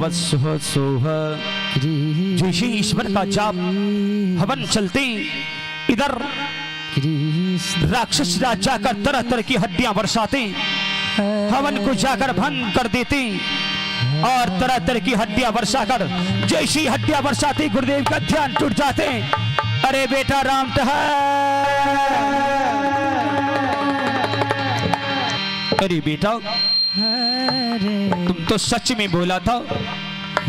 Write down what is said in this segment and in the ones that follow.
भुव स्व सोह। जैसे ईश्वर का जाप हवन चलते, इधर राक्षस राज जाकर तरह तरह की हड्डियां बरसाते, हवन को जाकर भंग कर देते और तरह तरह की हड्डियां बरसाकर जैसी हड्डियां बरसाती गुरुदेव का ध्यान टूट जाते। अरे बेटा राम, अरे बेटा तुम तो सच में बोला था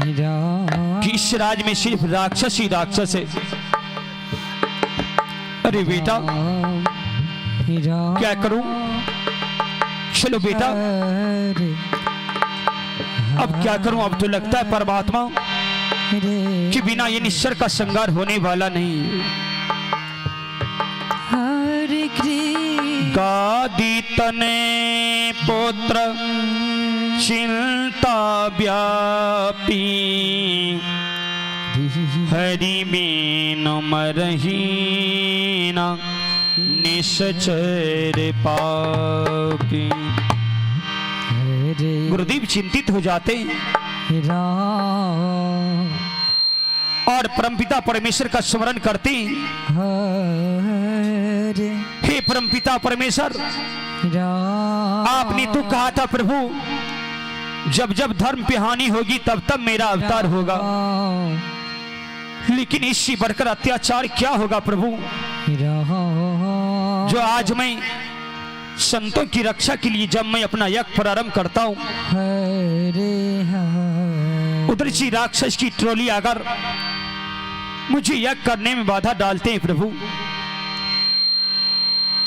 कि इस राज में सिर्फ राक्षस ही राक्षस है। अरे बेटा क्या करूं? चलो बेटा अब क्या करूं? अब तो लगता है परमात्मा कि बिना ये निश्चर का श्रृंगार होने वाला नहीं। गादी तने पुत्र चिंता व्यापी, हरि बीन मरहीना निश्चर पापी। गुरुदेव चिंतित हो जाते हैं और परमपिता परमेश्वर का स्मरण करते हैं। हे परमपिता परमेश्वर, आपने तो कहा था प्रभु जब जब धर्म पे हानि होगी तब तब मेरा अवतार होगा, लेकिन इससे बढ़कर अत्याचार क्या होगा प्रभु, जो आज मैं संतों की रक्षा के लिए जब मैं अपना यज्ञ प्रारंभ करता हूं, उधर से राक्षस की ट्रोली आकर मुझे यज्ञ करने में बाधा डालते हैं प्रभु।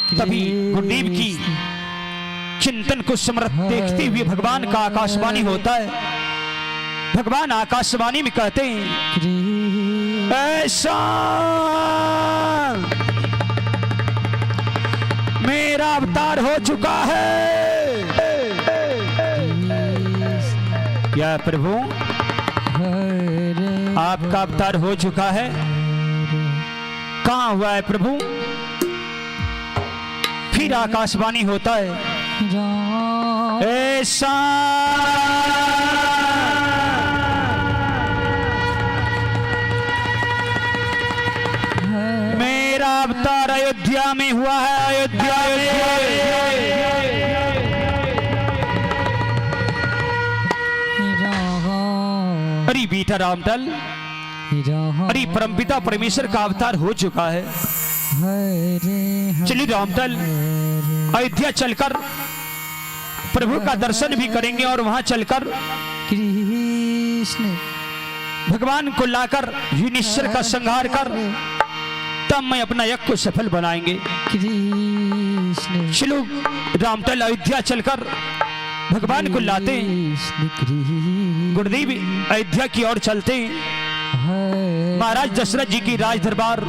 तभी गुरुदेव की चिंतन को समर्थ देखते हुए भगवान का आकाशवाणी होता है। भगवान आकाशवाणी में कहते हैं, ऐसा मेरा अवतार हो चुका है। क्या प्रभु आपका अवतार हो चुका है? कहाँ हुआ है प्रभु? फिर आकाशवाणी होता है, ऐसा मेरा अवतार अयोध्या में हुआ है, अयोध्या में। अरे बेटा रामदल, अरे परमपिता परमेश्वर का अवतार हो चुका है। चलिए रामदल अयोध्या चलकर प्रभु का दर्शन भी करेंगे और वहां चलकर कृष्ण भगवान को लाकर युनिश्चर का संहार कर तब मैं अपना यज्ञ को सफल बनाएंगे। कृष्ण चलो रामतल अयोध्या चलकर भगवान को लाते हैं। कृष्ण। गुरुदेव अयोध्या की ओर चलते हैं। महाराज दशरथ जी की राज दरबार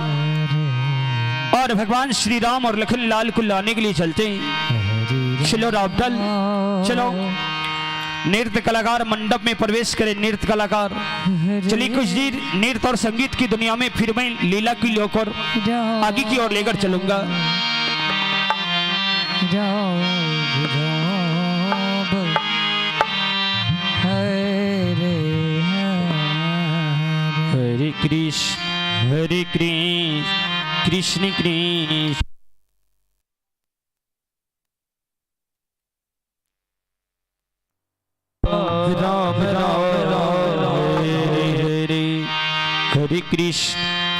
और भगवान श्री राम और लखन लाल को लाने के लिए चलते हैं। चलो रामतल चलो। नृत्य कलाकार मंडप में प्रवेश करें। नृत्य कलाकार चलिए कुछ देर नृत्य और संगीत की दुनिया में, फिर मैं लीला की लोक और आगे की ओर लेकर चलूंगा। हरे कृष्ण हरे कृष्ण कृष्ण कृष्ण राम राम हरे हरे, हरे कृष्ण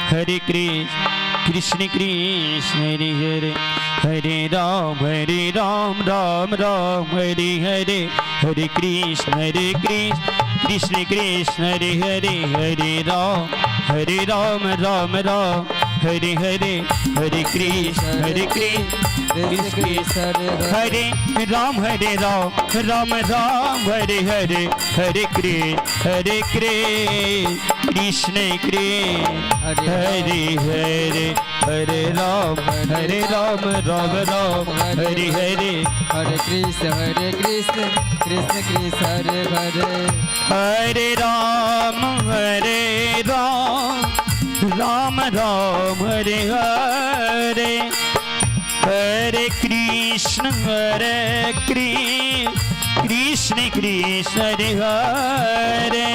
हरे कृष्ण कृष्ण कृष्ण हरे हरे, हरे राम राम राम हरे हरे, हरे कृष्ण कृष्ण कृष्ण हरे हरे, हरे राम राम राम हरे हरे, हरे कृष्ण कृष्ण कृष्ण हरे राम राम राम हरे हरे, हरे कृष्ण कृष्ण कृष्ण हरे हरे, हरे राम राम राम हरे हरे, हरे कृष्ण कृष्ण कृष्ण हरे हरे, हरे राम राम राम हरे हरे, हरे कृष्ण कृष्ण कृष्ण हरे हरे,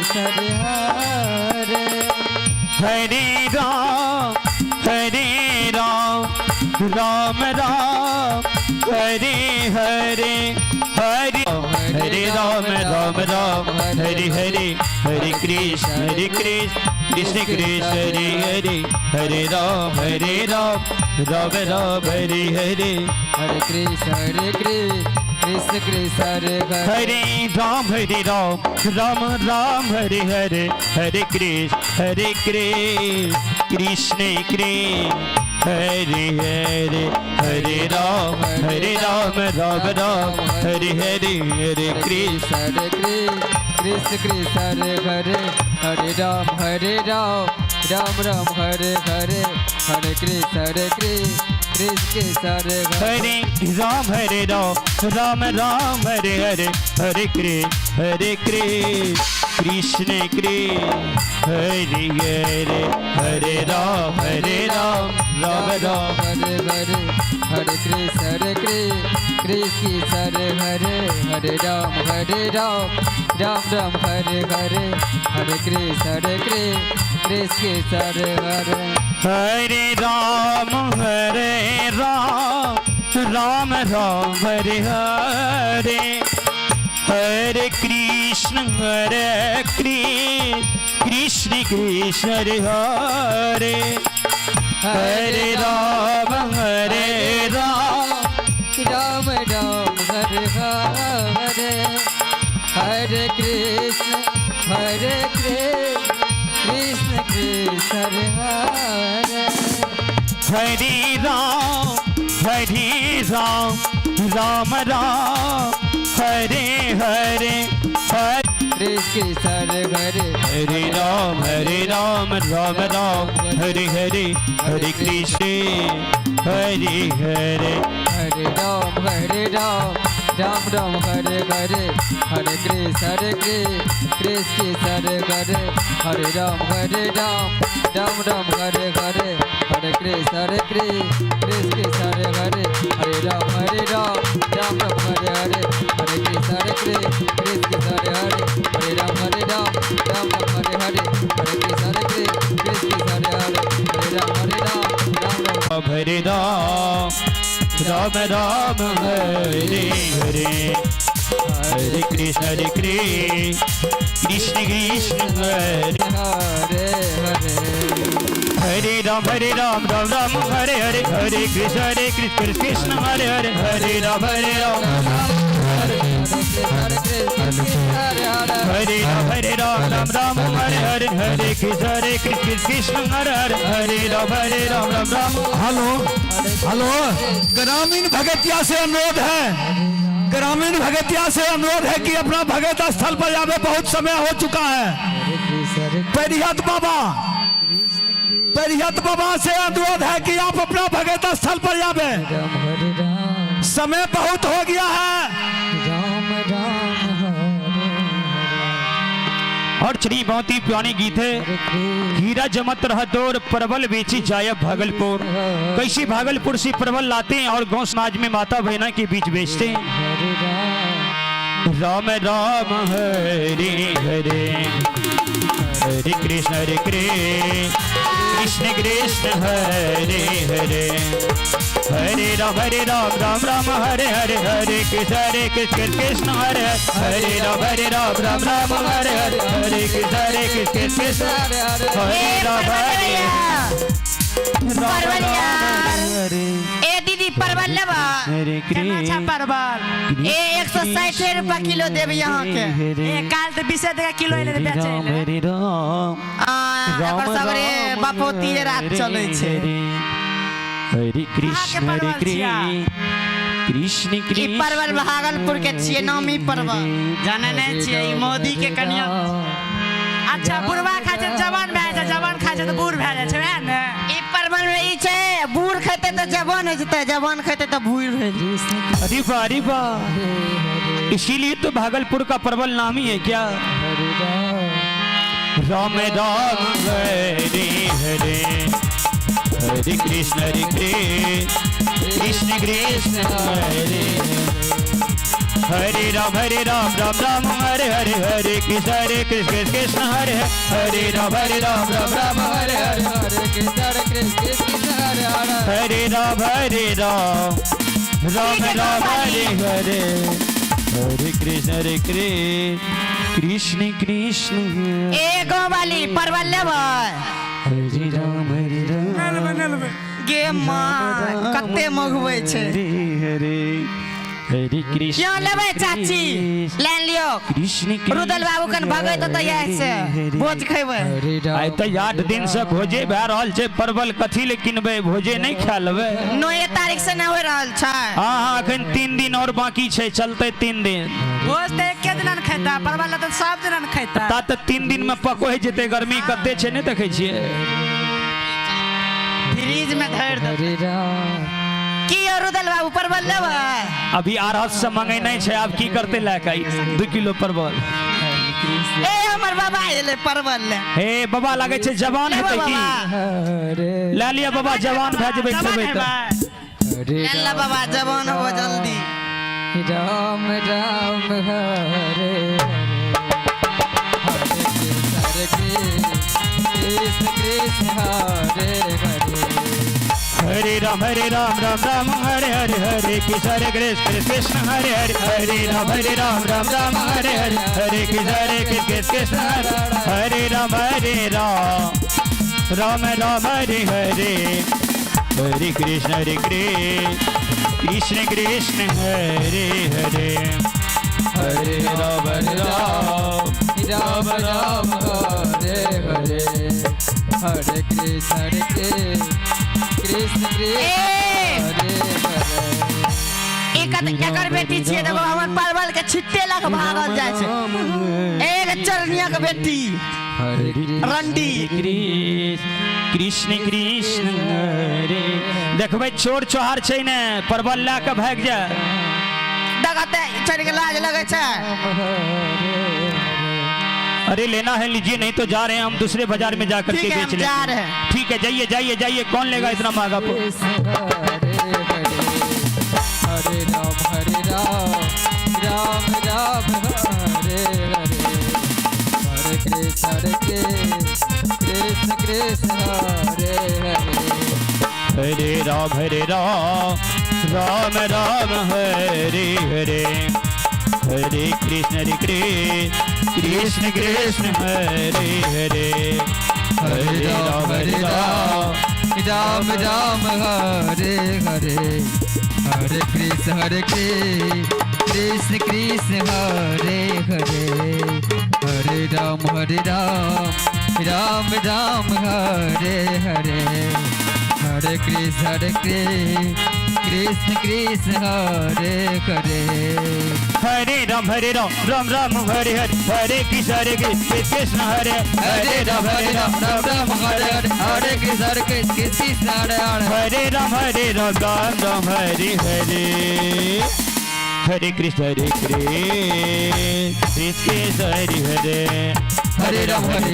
कृष्ण हरे हरे। हरे राम हरे राम राम राम हरे हरे हरे हरे राम राम राम हरे हरे हरे कृष्ण हरे कृष्ण कृष्ण कृष्ण हरे हरे हरे राम राम राम हरे हरे। हरे कृष्ण हरे कृष्ण कृष्ण कृष्ण हरे हरे। हरे राम राम राम हरे हरे हरे कृष्ण कृष्ण कृष्ण हरे हरे हरे राम राम राम हरे हरे हरे कृष्ण हरे कृष्ण कृष्ण कृष्ण हरे हरे हरे राम राम राम हरे हरे हरे कृष्ण कृष्ण कृष्ण हरे हरे। हरे राम राम राम हरे हरे हरे कृष्ण कृष्ण कृष्ण हरे हरे हरे राम राम राम हरे हरे हरे कृष्ण कृष्ण कृष्ण हरे हरे हरे राम राम राम हरे हरे हरे कृष्ण कृष्ण कृष्ण हरे हरे। हरे राम राम राम हरे हरे हरे कृष्ण कृष्ण कृष्ण हरे हरे हरे राम राम राम हरे हरे हरे कृष्ण कृष्ण कृष्ण हरे हरे। हरे राम राम राम हरे हरे हरे कृष्ण कृष्ण हरे हरे। हरे राम राम राम हरे हरे हरे कृष्ण हरे हरे। हरे राम राम राम हरे हरे हरे कृष्ण कृष्ण कृष्ण हरे हरे हरे राम राम राम हरे हरे हरे कृष्ण कृष्ण कृष्ण हरे हरे हरे राम राम राम हरे हरे हरे कृष्ण कृष्ण कृष्ण हरे हरे हरे राम राम राम हरे हरे हरे कृष्ण कृष्ण कृष्ण हरे हरे हरे राम राम राम हरे राम राम राम हरे हरे हरे कृष्ण कृष्ण कृष्ण हरे हरे हरे। हरे राम राम राम हरे हरे हरे कृष्ण कृष्ण कृष्ण हरे हरे हरे राम हरे राम राम राम हरे हरे हरे कृष्ण कृष्ण कृष्ण हरे हरे हरे राम राम राम। हेलो हेलो, ग्रामीण भगतिया से अनुरोध है, ग्रामीण भगतिया से अनुरोध है कि अपना भगत स्थल पर जावे, बहुत समय हो चुका है। परिहत बाबा, परिहत बाबा से अनुरोध है कि आप अपना भगत स्थल पर जावे, समय बहुत हो गया है। राम राम हरे। और चलिए बहुत ही पुरानी गीत है, हीरा जमत रह दौर परवल बेची जाय भागलपुर। कैसी भागलपुर से परवल लाते हैं और गौ समाज में माता बहना के बीच बेचते हैं। राम राम हरे हरे हरे कृष्ण कृष्ण कृष्ण हरे हरे हरे राम राम राम हरे हरे हरे कृष्ण कृष्ण कृष्ण हरे हरे राम राम राम हरे हरे हरे कृष्ण कृष्ण कृष्ण हरे राम हरे परवल यार। हरे ए दीदी परवल लेबा? हरे केना छै परवल? ए 160 रुपया किलो देब यहाँ के। ए काल तऽ 20 टका किलो एलै तऽ बेचै राम लए। हरे राम आ, एकर सगरे बपौती रात चलै छै। हरे कृष्ण हरे परवल छियै? कृष्ण कृष्ण ई परवल भागलपुर के छियै, नामी परवल। जानै नहि छियै ई मोदी के कनिया। अच्छा बुढ़वा खाइ छै तऽ जवान भए जाइ छै, जवान खाइ छै तऽ बूढ़ भए जाइ छै, वएह ने? ई परवल में ई छै, बूढ़ खेतै तऽ जवान होइ जेतै, जवान खेतै तऽ बूढ़ होइ जेतै। अरे वाह अरे वाह, इसीलिए तो भागलपुर का परवल नामी है क्या। राम राम हरे हरे हरे कृष्ण हरे कृष्ण कृष्ण कृष्ण हरे। हरे राम हरे राम राम राम हरे हरे हरे कृष्ण हरे कृष्ण कृष्ण कृष्ण हरे हरे राम हरे राम राम राम हरे हरे हरे कृष्ण हरे कृष्ण कृष्ण कृष्ण हरे हरे हरे राम हरे राम राम राम हरे हरे हरे कृष्ण हरे कृष्ण कृष्ण कृष्ण ए गाँव वाली परवल लेबै हरे राम हरे राम गे माँ कते मगबै छै हरे हरे हरे कृष्ण क्यों लेबै चाची ले लियो कृष्ण कृष्ण रुदल बाबू कन भगैत तऽ इएह से भोज खैबै हरे राम आइ तऽ 8 दिन से भोजे भए रहल छै परवल कथी ले किनबै भोजे नहि खा लेबै 9 तारीख से नहि हो रहल छै हाँ हाँ अखन 3 दिन और बाकी छै चलते 3 दिन भोज तऽ एके दिना ने खेता परवल तऽ सब दिना ने खेता ता तऽ 3 दिन में पको जेतै गर्मी कते छै नहि देखै छियै फ्रिज में धरि दे हरे राम की यौ रुदल बाबू परवल लेबै अभी आरहत से मंगे नहीं छै आब की करते लए के 2 किलो परवल हरे कृष्ण ए हमर बाबा एलै परवल ले हे बाबा लागै छै जवान लेबै हेतै की बाबा हरे लए लिअ बाबा जवान भए जेबै जवान खेबै तऽ हेबै। हरे ले ले बाबा जवान हो जल्दी राम राम हरे हरे हरे कृष्ण हरे कृष्ण कृष्ण कृष्ण हरे हरे हरे राम राम राम हरे हरे हरे कृष्ण हरे कृष्ण कृष्ण कृष्ण हरे हरे हरे राम राम राम हरे हरे हरे कृष्ण हरे कृष्ण कृष्ण कृष्ण हरे हरे राम राम राम हरे हरे हरे कृष्ण हरे कृष्ण कृष्ण कृष्ण हरे हरे हरे राम राम राम राम हरे हरे हरे कृष्ण हरे कृष्ण कृष्ण कृष्ण ए हरे हरे एकर एकर बेटी छियै देखो हमर परवल के छिट्टे लग भागल जाइ छै एक चरनिया के बेटी हरे कृष्ण रंडी कृष्ण कृष्ण कृष्ण हरे देखबै चोर चोहार छै ने परवल लए कऽ भागि जाय देखते चढ़ के लाज लगै छै हरे अरे लेना है लीजिए नहीं तो जा रहे हैं हम दूसरे बाजार में जा करके ठीक है बेच हम जा लेंगे रहे हैं ठीक है जाइए जाइए जाइए कौन लेगा इतना महंगा कृष्ण हरे हरे हरे राम राम राम हरे हरे हरे कृष्ण हरे कृष्ण कृष्ण कृष्ण हरे हरे हरे राम राम राम हरे हरे हरे कृष्ण हरे कृष्ण कृष्ण कृष्ण हरे हरे हरे राम राम राम हरे हरे हरे कृष्ण हरे कृष्ण कृष्ण कृष्ण हरे हरे हरे राम राम राम हरे हरे हरे कृष्ण हरे कृष्ण कृष्ण कृष्ण हरे हरे हरे राम राम राम हरे हरे हरे कृष्ण हरे कृष्ण कृष्ण हरे हरे राम राम राम हरे हरे हरे कृष्ण हरे कृष्ण कृष्ण कृष्ण हरे हरे हरे राम राम राम हरे हरे हरे कृष्ण हरे कृष्ण कृष्ण कृष्ण हरे हरे हरे राम राम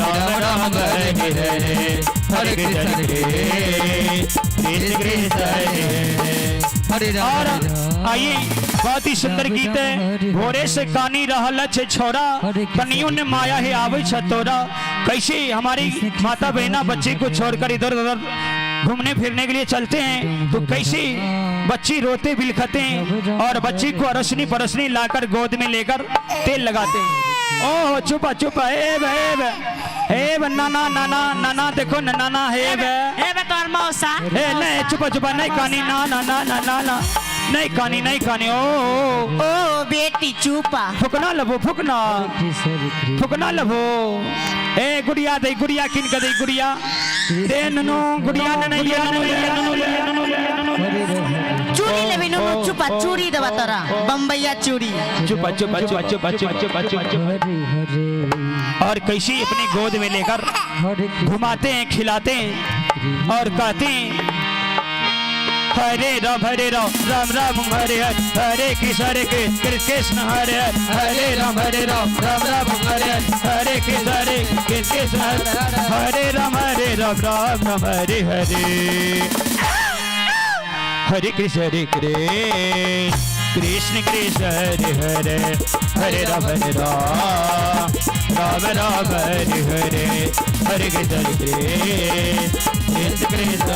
राम राम हरे हरे हरे कृष्ण हरे कृष्ण कृष्ण कृष्ण हरे हरे हरे राम और हरे राम आइए बहुत ही सुंदर गीत है भोरे से कानी रहल छे छोरा कनियो ने माया ही आवे छ तोरा। कैसे हमारी माता बहना बच्चे को छोड़कर इधर उधर घूमने फिरने के लिए चलते हैं तो कैसे बच्ची रोते बिलखते हैं और बच्ची को अरसनी परसनी लाकर गोद में लेकर तेल लगाते हैं। ओह चुपा चुपा हे बे हे बे नाना नाना नाना देखो ना नाना हे बे हे बे तोहर मौसा ए नहीं चुपा चुपा नहीं कानी ना ना ना ना ना ना नहीं कानी नहीं कानी ओ ओ बेटी चुपा फुकना लबो फुकना फुकना लबो ए गुड़िया दे गुड़िया किन के दे गुड़िया दे ननो गुड़िया ने नहीं लिया ननो लिया ननो लिया चूड़ी लेबी नुनू चुपा चूड़ी देबा तोरा बम्बैया चूड़ी चुपा चुपा चुपा चुपा चुपा चुपा चुपा। और कैसी अपनी गोद में लेकर घुमाते हैं खिलाते हैं और कहते हैं हरे राम राम राम हरे हरे हरे कृष्ण कृष्ण कृष्ण हरे हरे हरे राम राम राम हरे हरे हरे कृष्ण हरे कृष्ण कृष्ण हरे हरे राम राम राम हरे हरे हरे कृष्ण हरे कृष्ण कृष्ण कृष्ण हरे हरे, हरे राम हरे राम, राम राम हरे हरे, हरे कृष्ण हरे कृष्ण, कृष्ण कृष्ण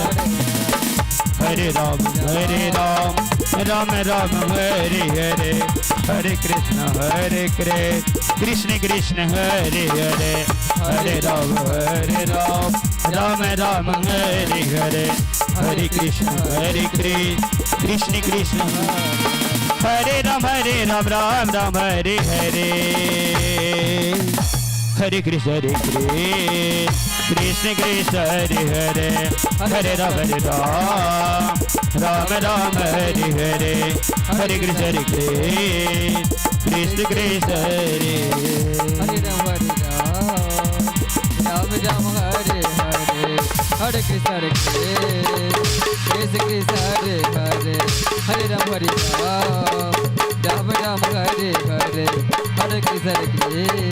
हरे राम हरे राम, राम राम हरे हरे, हरे कृष्ण हरे कृष्ण, कृष्ण कृष्ण हरे हरे, हरे राम हरे राम, राम राम हरे हरे, हरे कृष्ण हरे कृष्ण, कृष्ण कृष्ण हरे राम हरे राम, राम राम हरे हरे, हरे कृष्ण हरे कृष्ण, कृष्ण कृष्ण हरे हरे, हरे राम हरे राम, राम राम हरे हरे, हरे कृष्ण हरे कृष्ण, कृष्ण कृष्ण हरे हरे राम हरे राम, राम राम हरे हरे, हरे कृष्ण हरे कृष्ण, कृष्ण कृष्ण हरे हरे, हरे राम हरे राम, राम राम हरे हरे, हरे कृष्ण हरे कृष्ण,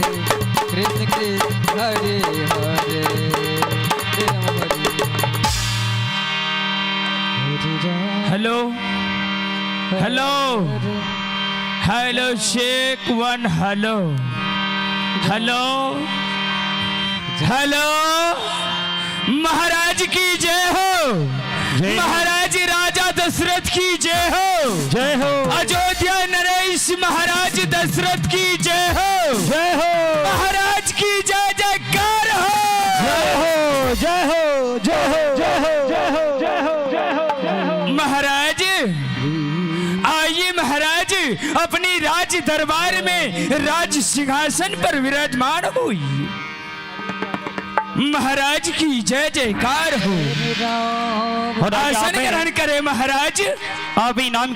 कृष्ण कृष्ण हरे हरे, हरे राम हरे। Hello hello hello check one, hello hello hello, महाराज की जय हो, महाराज राजा दशरथ की जय हो, जय हो, अयोध्या नरेश महाराज दशरथ की जय हो, जय हो, महाराज की जय जयकार हो, जय हो, जय हो, जय हो, जय हो, जय हो, जय हो, जय हो, जय हो। महाराज आइए, महाराज अपनी राज दरबार में राज सिंहासन पर विराजमान हुई, महाराज की जय जयकार हो, राम आसन ग्रहण करे महाराज। आप इनाम